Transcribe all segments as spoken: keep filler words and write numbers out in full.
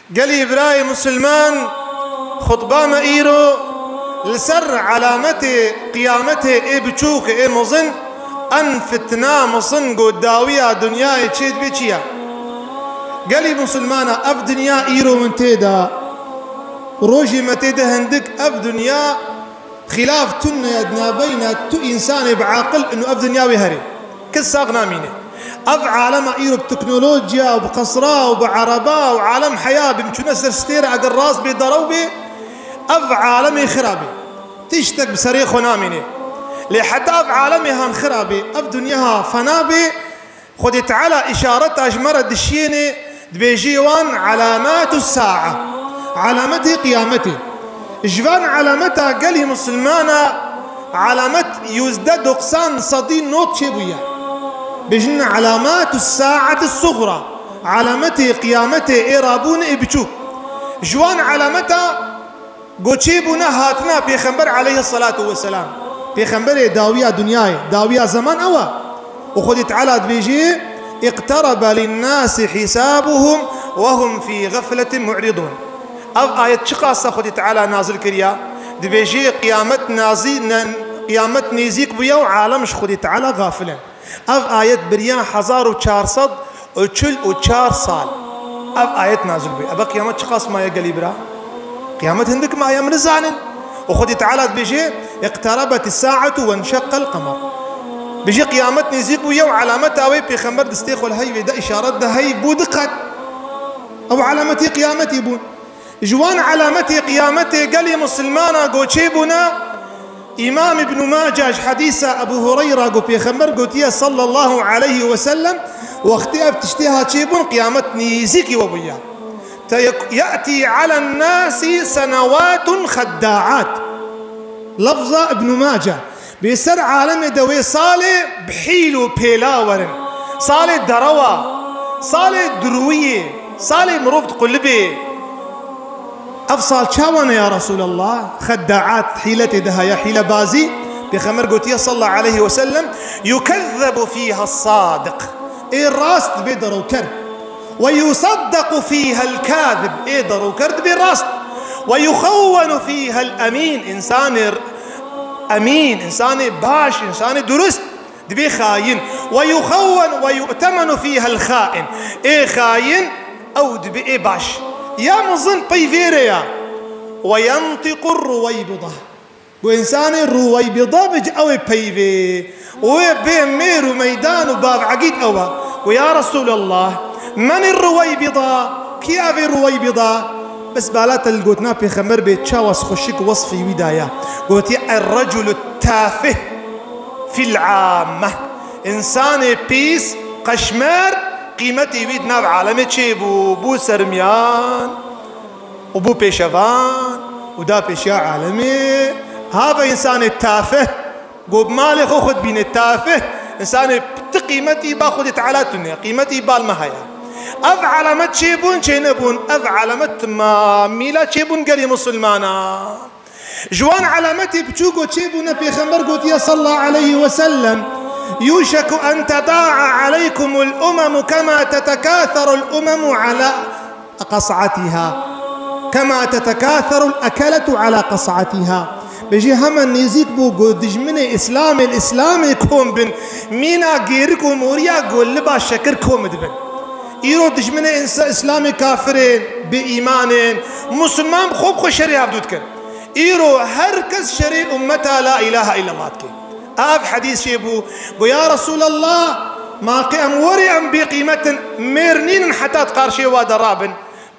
Gelî birayê misilman, xutba me îro li ser alametê qiyametê ê biçûk ê mizin, en fitna mizin ku dawiya dinyayê çêdibe çi ye? Gelî misilmana, ev dinya îro min tê de, rojê me tê de hindik, ev dinya xîlaf tune ye di navbeyna tu însanê bi aqil û ev dinya wê herê. Kes sax namîne. Ev alema îro bi teknolojiya û bi qesra û bi ereba û alem heya bê, çûne ser stêre, eger rast bê, derew bê, ev alemê xirabê. Tiştek bi serê xwe namîne. Lê heta ev alemê han xirabê, ev dinya ha fena bê, Xwedê Teala îşareta ji me re dişiyêne, dibêjê wan elamatu sa'a, alametê qiyametê. Ji van alameta gelî misilmana alamet yüzde doksan sedî not çêbûye. Bêjin elamatu sa'ati sugra, alametê qiyametê ê rabûn ê biçûk. Ji wan alameta Goçê bûne hatina Pêxember aleyhisselatu vesselam. Pêxemberê dawiya dinyayê, dawiya zeman ew e. Û Xwedê Teala dibêjê, "اقترب للناس حسابهم وهم في غفلة معرضون." Ev ayet çiqas e Xwedê Teala nazil kiriya? Dibêjê qiyamet nazî-, ne-, qiyamet nêzîk bûye û alem ji Xwedê Teala gafil in. Ev ayet biriya hezar û çar sed û çil û çar sal. Ev ayet nazil bûye. Eve qiyamet çiqas maye gelî bira? Qiyamet hindik maye, min nizanin. Û Xwedî Teala dibêje, "اقتربت الساعة وانشق القمر." Bêje qiyamet nêzîk bûye û alameta wê pêxember distê xwe li heyvê de îşaret de hey bû diqet. Ew alametê qiyametê bûn. Ji wan alametê qiyametê gelê misilmana goçê bûne, Îmam Îbnû Mace ji hedîsa Ebû Hureyra got, Pêxember gotiye sallallahu aleyhi ve sellem, wextê ev tiştê ha çêbûn, qiyamet nêzîkî we bûye. Te-, يأتي على الناس سنوات خداعات. Lafza Îbnû Mace. Bê ser alemê de wê salê bi hîl û pêla werin. Salê derewa, salê dirûyê, salê mirov diqulibê. Ev sal çawa ne ya Resûlallah? Xeddaat, hîletê de heye, hîlebazî. Pêxember gotiye sallallahu aleyhi ve sellem, "يكذب فيها الصادق." Ê rast dibê derewker. "ويصدق فيها الكاذب." Ê derewker dibê rast. "ويخون فيها الأمين." Însanê emîn, însanê baş, însanê durust dibê xayin. "ويخون ويؤتمن فيها الخائن." Ê xayin ew dibê ê baş. Ya mizin pey vê re ya. "وينطق الرويبضة." Got, însanê Ruweybida bêje, ew ê peyvê. Wê bê mêr û meydan û bavegît ew e. Got, ya Resûlallah, menî Ruweybida? Kî ev ê Ruweybida? Bes bala te li gotina Pêxember bê çawa xweşik wesfî wî daye. Gotiye, "Er-reculu tafih fil amme." Însanê pîs, qeşmer, qîmetê wî di nav alemê çêbû, bû sermiyan. û bû pêşevan û da pêşiya alemê. Hava însanê tafih, go bi malê xwe xwe dibîne tafih. Însanê ti qîmetî ba Xwedê Teala tune, qîmetî bal me heye. Ev alamet çêbûn, çênebûn, ev alamet timamîla çêbûn gelê misilmana. Ji wan alametê biçûk û çêbûne Pêxember gotiye sallallahu aleyhi ve sellem, "يوشك أن تداعى عليكم الأمم كما تتكاثر الأمم على قصعتها، كما تتكاثر الأكلة على قصعتها." Bêjî hemen nêzîk bû ku dijminê Îslamê li Îslamê kom bin, mîna gêrik û moriya ku liba şekir kom dibin. Îro dijminê însa-, Îslamê kafirên, bê îmanên, Musulman bi xwe bi xwe şerê hevdû dikin. Îro her kes şerê ummeta la ilahe illallah dike. Ev hedîs çêbû, got, ya Resûlallah, ma qê em werê em bêqîmet in, mêr nînin heta di qarşê wa de rabin.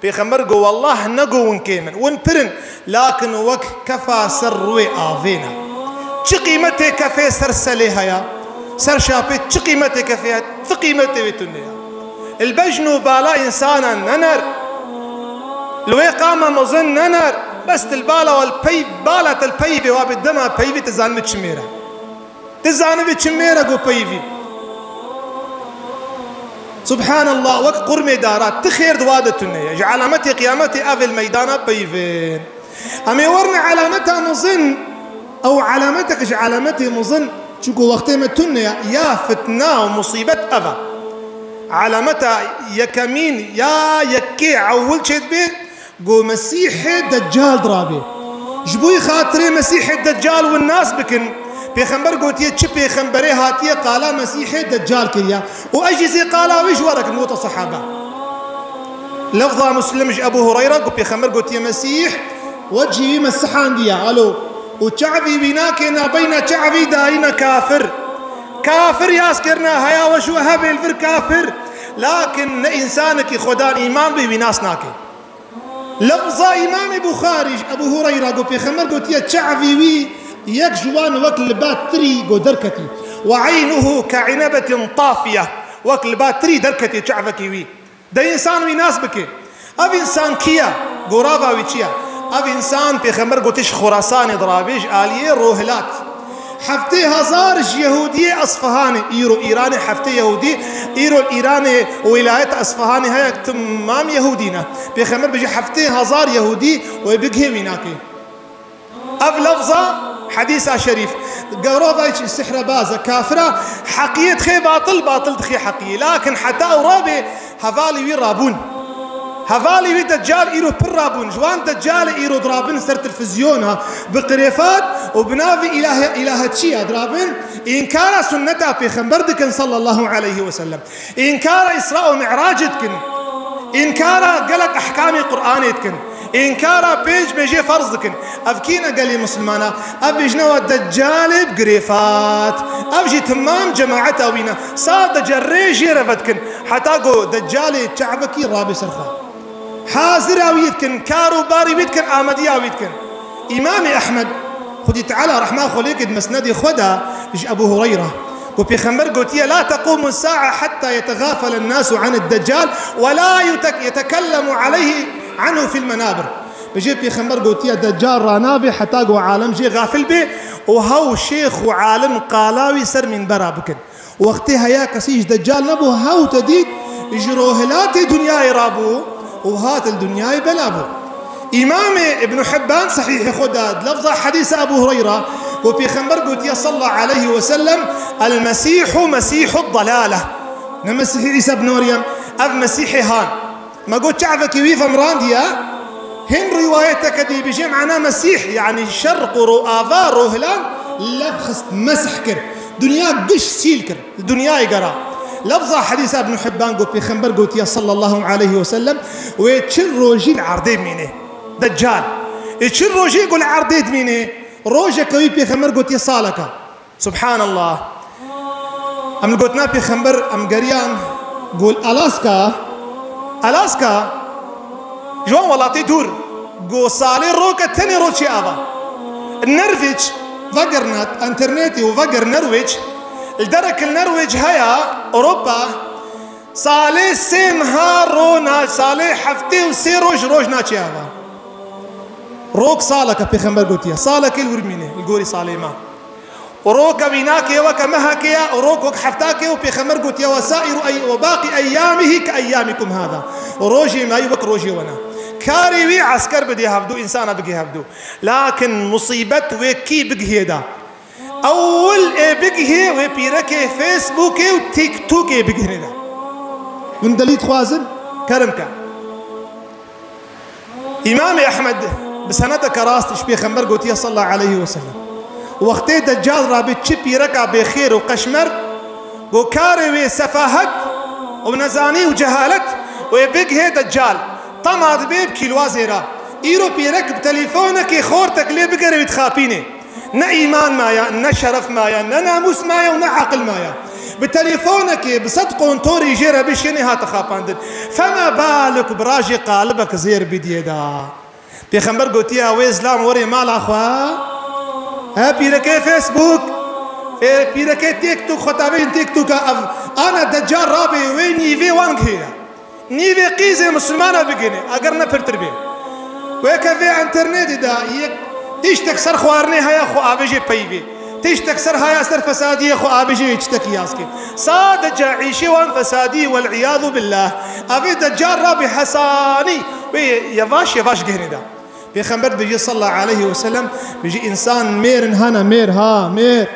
Pêxember got, wellah ne got win kêm in, win pir in, lakin wek kefa ser rûyê avê ne. Çi qîmetê kefê ser selê heye? Ser şapê çi qîmetê kefê heye? Ti qîmetê wê tune ye. Li bejn û bala însana nener. Li wê qama mezin nener. Bes til bala wal pey, bala til peyvê wa bi dema peyvê ti zanibî çi mêr e. Ti zanibî çi mêr e ku peyvî. Subhanallah, wek qurmê dara, ti xêr di wa de tune ye. Ji alametê qiyametê ev ê li meydana peyvên. Em ê werine alameta mezin, ew alametek ji alametê mezin, çunku wextê me tune ya, ya fitna û musîbet ev e. Alameta yekemîn ya yekê ewil çêdibe, go Mesîhê Deccal dirabê. Ji bo xatirê Mesîhê Deccal win nas bikin, Pêxember gotiye, çi pêxemberê hatiye qala Mesîhê Deccal kiriye û ez jî zê qala wî ji we re kim, wota sehaba. Lefza Muslim ji Ebu Hureyra ku Pêxember gotiye, Mesîh wecihî wî me sihandiye, alo, û çavî wî nake nabeyna çavî dayîna kafir. Kafir yaz kirina, heya we ji we hebê li vir kafir. Lakin ne însanekî Xwedan îman bê wî nas nake. Lefza Îmamê Buxarî ji Ebu Hureyra got, Pêxember gotiye, çavî wî yek ji wan wek li ba tirî go derketî. Ve eynuhu ke inebetin tafiye. Wek li ba tirî derketî çavekî wî. De însan wî nas bike. Ev însan kî ye? Gorava wî çi ye? Ev însan Pêxember gotiş Xorasanê dirabê ji aliyê Rohilat. Heftê hezar ji Yehûdiyê Esfihanê, îro Îranê heftê Yehûdî, îro Îranê wîlayeta Esfihanê heye, timam Yehûdî ne. Pêxember bêje heftê hezar Yehûdî wê bigihê wî nake. Ev lefza hedîsa şerîf, gerova çi sihrebaz e, kafir e, heqiyê dixê batil, batil dixê heqiyê. Lakin heta ew rabê hevalê wî rabûn. Hevalê wî Deccal îro pir rabûn. Ji wan Deccalê îro dirabin ser telfizyona, bi qirêfat û bi navê îlahe-, îlahetçiya dirabin, înkara sunneta Pêxember dikin sallallahu aleyhi ve sellem. Înkara Îsra û Mi'racê dikin. Înkara gelek ehkamê Qur'anê dikin. Înkara pênc mêjê ferz dikin. Ev kî ne gelê Mislimana? Ev bêjine we Deccalê bi girêfat. Ev jî timam cemaeta wî ne. Sadece rê jê re vedikin. Heta ku Deccalê çavekî rabê ser xwe. Hazira wî dikin, kar û barî wî dikin, amediya wî dikin. Îmamê Ehmed, Xwedî Teala rehma xwe lê kê, di Mesnedê xwe de ji Ebu Hureyra, ku Pêxember gotiye, "La tequmu sa'a hatta yetexafelen nasu anid deccal ve la yutek-, yetekellemu aleyhi anhu fil menabir." Bêje Pêxember gotiye, Deccal ranabe heta ku alem jê gafil be û hew şêx û alim qala wî ser mînbera bikin. Wextê heya kesî ji Deccal nebû, hew te dît ji rohilatê dinyayê rabû û hat li dinyayê bela bû. Îmamê Ibn Hibban sehîhê xwe de di lefza hedîsa Ebu Hureyra ku Pêxember gotiye sallallahu aleyhi ve sellem, "El Mesîhu Mesîhu dalale." Ne Mesîhê Îsa bin Meryem, ev Mesîhê han. Me got çavekî wî vemrandiye. Hin rîwayeteke dî bijê mana Mesîh, yanî şerq û ro-, ava rohilan lev xist, mesih kir. Dinya giş sîl kir. Li dinyayê gera. Lefza hedîsa Ibn Hibban got, Pêxember gotiye sallallahu aleyhi ve sellem, wê çil rojî li erdê bimîne. Deccal. Ê çil rojî ku li erdê dimîne, rojeke wî Pêxember gotiye saleke. Subhanallah. Em li gotina Pêxember em geriyan, got Alaska, Alaska, ji wan welatê dûr, got salê roke tenê roj çê ava. Norwêc, vegirina înternetê û vegir Norwêc, li derek li Norwêc heya, Ewropa, salê sê meha ro na-, salê heftê û sê roj, roj naçê ava. Rok saleke Pêxember gotiye, salekê li wir mîne, li gorî salê me. Û roka wînakê weke mehekê ye, û rok wek heftakê û Pêxember gotiye, "Ve sairu ey-, ve baqi eyyamihi ke eyyamikum hada." Û rojê me wek rojê we ne. Karê wî esker bidê hevdû, însana bigê hevdû. Lakin musîbet wê kî bigihê da? Ewil ê bigihê wê pîrekê Facebookê û TikTokê bigihê da. Hûn delîl dixwazin? Kerem ke. Îmamê Ehmed bi senedeke rast ji Pêxember gotiye sallallahu aleyhi ve sellem, wextê Deccal rabê çi pîreka bêxêr û qeşmer, go karê wê sefahet û nezanî û cehalet wê bigihê Deccal, tama dibe bi kîlwa zêra. Îro pîrek bi telefonekê xortek lê bigere wî dixapînê. Ne îman maye, ne şeref maye, ne namûs maye û ne aqil maye. Bi telefonekê, bi sed kontorî jê re bişênê hate xapandin. Fema baluk bi rajê qalibek zêr bidiyê da. Pêxember gotiye, wê zilam werê mala xwe. He pîrekê Facebook, ê pîrekê TikTok, xwe tavên TikToka ev. Ana Deccal rabê wê nîvê wan gihê ya. Nîvê qîzê misilmana bigihîne, eger ne pirtir bê. Weke vê înternetê de yek tiştek ser xwarinê heye, xwe avêjê peyvê. Tiştek ser haya ser fesadiyê, xwe avêjê wê tiştekî yaz kê. Sadece îşê wan fesadî, wel iyadu billah. Evê Deccal rabê hesanî wê yevaş yevaş gihîne de. Pêxember dibêje sallallahu aleyhi ve sellem, bêje însan mêr in hana, mêr ha, mêr.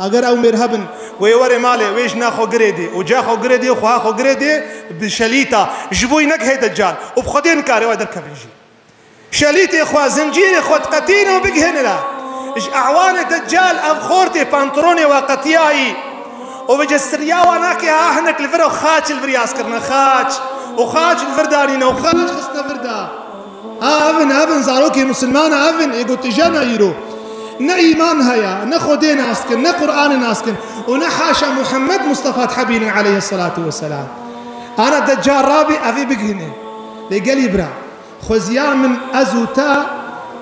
Eger ew mêr hebin, wê werê malê, wê jina xwe girê dê, û ca xwe girê dê, û xweha xwe girê dê, bi şelîta, ji bo wî negihê Deccal, û bi Xwedê nikare wê derkevin jî. Şelîtê xwe, zincîrê xwe diqetîne û bigihêne la. Ji ewanê Deccal ev xortê pantolonê we qetiyayî. Û vêce siriya wa nake ha hinek li vir û xaç li vir yaz kirine, xaç. Û xaç li vir danîne û xaç xistine vir da. Ha, evin, evin, zarokê misilmana evin, ê got tijana îro. Ne îman heye, ne Xwedê nas dikin, ne Qur'anê nas dikin û ne haşa Muhammed Mustafa dihebînin aleyhisselatu vesselam. Ana Deccal rabê evê bigihîne. Lê gelî bira, xweziya min ez û te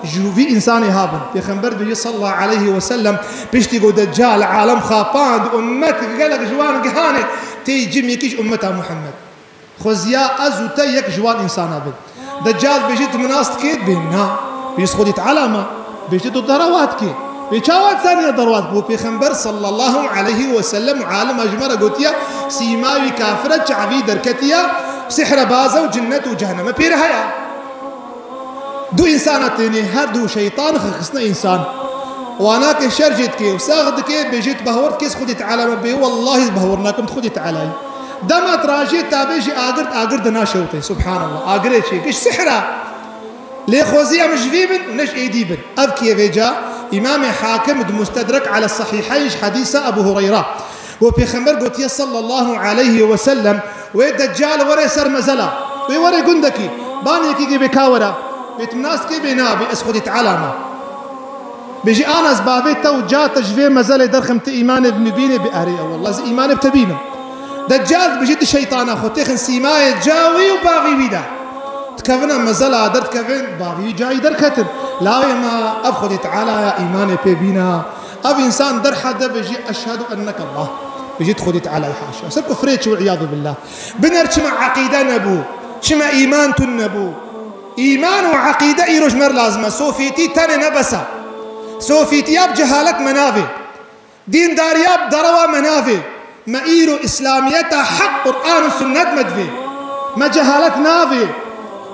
ji vî însanê habin. Pêxember bêjî sallallahu aleyhi ve sellem piştî ku Deccal alem xapand, ummet gelek ji wan gihanê, tê cim yekî ji ummeta Muhammed. Xweziya ez û te yek ji wan însana bin. Deccal bêjî tu min nas dikê? Bê na. Bêjî Xwedî Teala ma. Bêjî tu derewa dikê. Bê çawa dizaniye derewa dikê? Bo Pêxember sallallahu aleyhi ve sellem û alima ji me re gotiye, sîma wî kafir e, çavî derketiye, sihre baz e û cinnet û ceheneme pê re heye. Du însana tênê, her du şeytan xixistine însan. Wana ke şer jê dikê û sax dikê, bêjê tu bahwer dikê Xwedî Teala me? Bê wellahî bahwer nakim Xwedî Teala yî. Dema tu rajê tabê jî agir, agir dina şewtê. Subhanallah. Agirê çê? Giş sihra. Lê xwezî em ji vî bin û ne ji êdî bin. Ev kê vêca? Îmamê Hakim di Mustedrek ala Sahîheyn ji hedîsa Ebu Hureyra. Got Pêxember gotiye sallallahu aleyhi ve sellem, wê Deccal were ser mezela. Wê were gundekî. Ban yekî gê bê ka were. Bê tu nas dikê? Bê na, bê ez Xwedî Teala me. Bêjî ana ez bavê te û ca te ji vê mezelê derxim, tu îmanê bi min bînê? Bê erê, e wallah ez îmanê bi te bînim. Deccal dibêjî du şeytana xwe têxin sîmayê ca wî û bavî wî de. Dikevine mezela derdikevin, bavî wî cayî derketin. Lawê me ev Xwedî Teala ya, îmanê pê bîna. Ev însan derhede bêjî eşhedû enneke Allah. Bêjî tu Xwedî Teala yî, haşa. Ser kufrê çû, îyadu billah. Biner çima eqîde nebû, çima îman tun nebû. Îman û eqîde îro ji me re lazim e. Sofîtî tenê ne bes e. Sofîtiya bi cehalet me navê. Dîndariya bi derewa me navê. Me îro îslamiyeta heq, Qur'an û sunnet me divê. Me cehalet navê.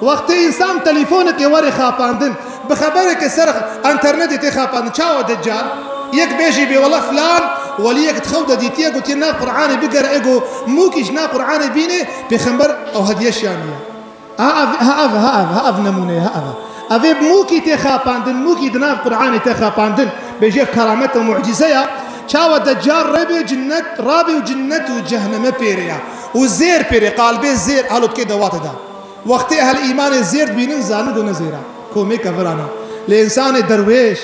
Wextê însan telîfonekê were xapandin, bi xeberekê ser enternetê tê xapandin, çawa Deccal? Yek bêjî bê wela filan weliyek di xew de dîtiye, gotiye nav Qur'anê bigere, ego mûkî ji nav Qur'anê bînê, Pêxember ew hediye şiyaniye. Ha ev, ha ev, ha ev, ha ev nemûne ye, ha ev e. Ev ê bi mûkî tê xapandin, mûkî di nav Qur'anê tê xapandin. Bêjê ev keramet û mucîze ya. Çawa Deccal rêbê cinnet, rabê û cinnet û cehneme pêre ya. Û zêr pêre, qalbê zêr, halo dikê dewate de. Wextê ehl îmanê zêr dibînin, zanin ku ne zêr e. Komê keviran e. Lê însanê derwêş,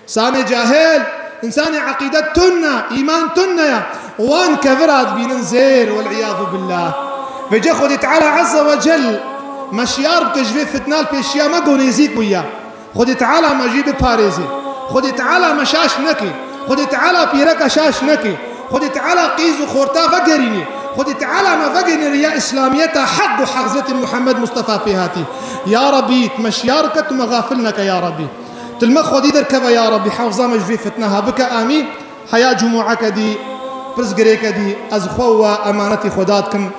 Sanê cahil, însanê eqîde tune, îman tune ya. Wan kevira dibînin zêr, wel'iyadu billah. Vêce Xwedê Teala Azze ve Cel me şiyar bike ji vê fitna li pêşiya me ku nêzîk bûye. Xwedê Teala me jî biparêze. Xwedê Teala me şaş neke. Xwedê Teala pîreke şaş neke. Xwedê Teala qîz û xorta vegerîne. Xwedê Teala me vegerîne riya îslamiyeta heq û Hezretî Muhammed Mustafa pê hatî. Ya Rabbî, tu me şiyar ke, tu me xafil neke ya Rabbî. Tu li me xwedî derkeve ya Rabbî, hefza me ji vê fitneha bike, amîn. Heya cumûeke dî, pirsgirêke dî, ez xwe û we emanetî Xweda dikim.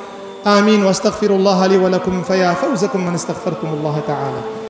Amîn. Ve estexfirullaha lî ve lekum, feya fewzekum men istexfertumullaha teala.